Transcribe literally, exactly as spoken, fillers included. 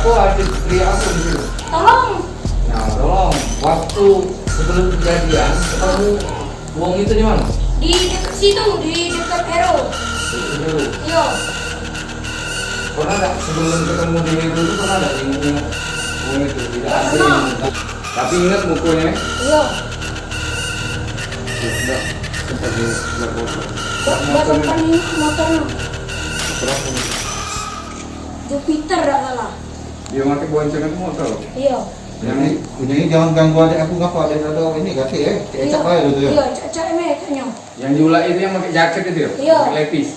Kok ada teriak apa di situ? Tolong. Nah, tolong. Waktu sebelum kejadian, ketemu wong itu di mana? Di dekat situ, di dekat Hero. Di Hero. Iya. Pernah tak sebelum ketemu di Hero itu, pernah tak ingat-ingat wong itu? Tidak ada. Pernah. Tapi ingat mukanya? Iya. Ya, enggak. Sempat di, enggak foto. Balapan ini motornya. Berapa? Jupiter dak salah. Dia pakai boncengan motor. Iya. Jadi, jadi jangan ganggu adik aku ngapa, adik ada ini kaki, eh. Cek-cek aja tu, ya. Iya, cek-cek me katanya. Yang diulak itu yang pakai jaket itu, ya? Iya. Pakai lepis.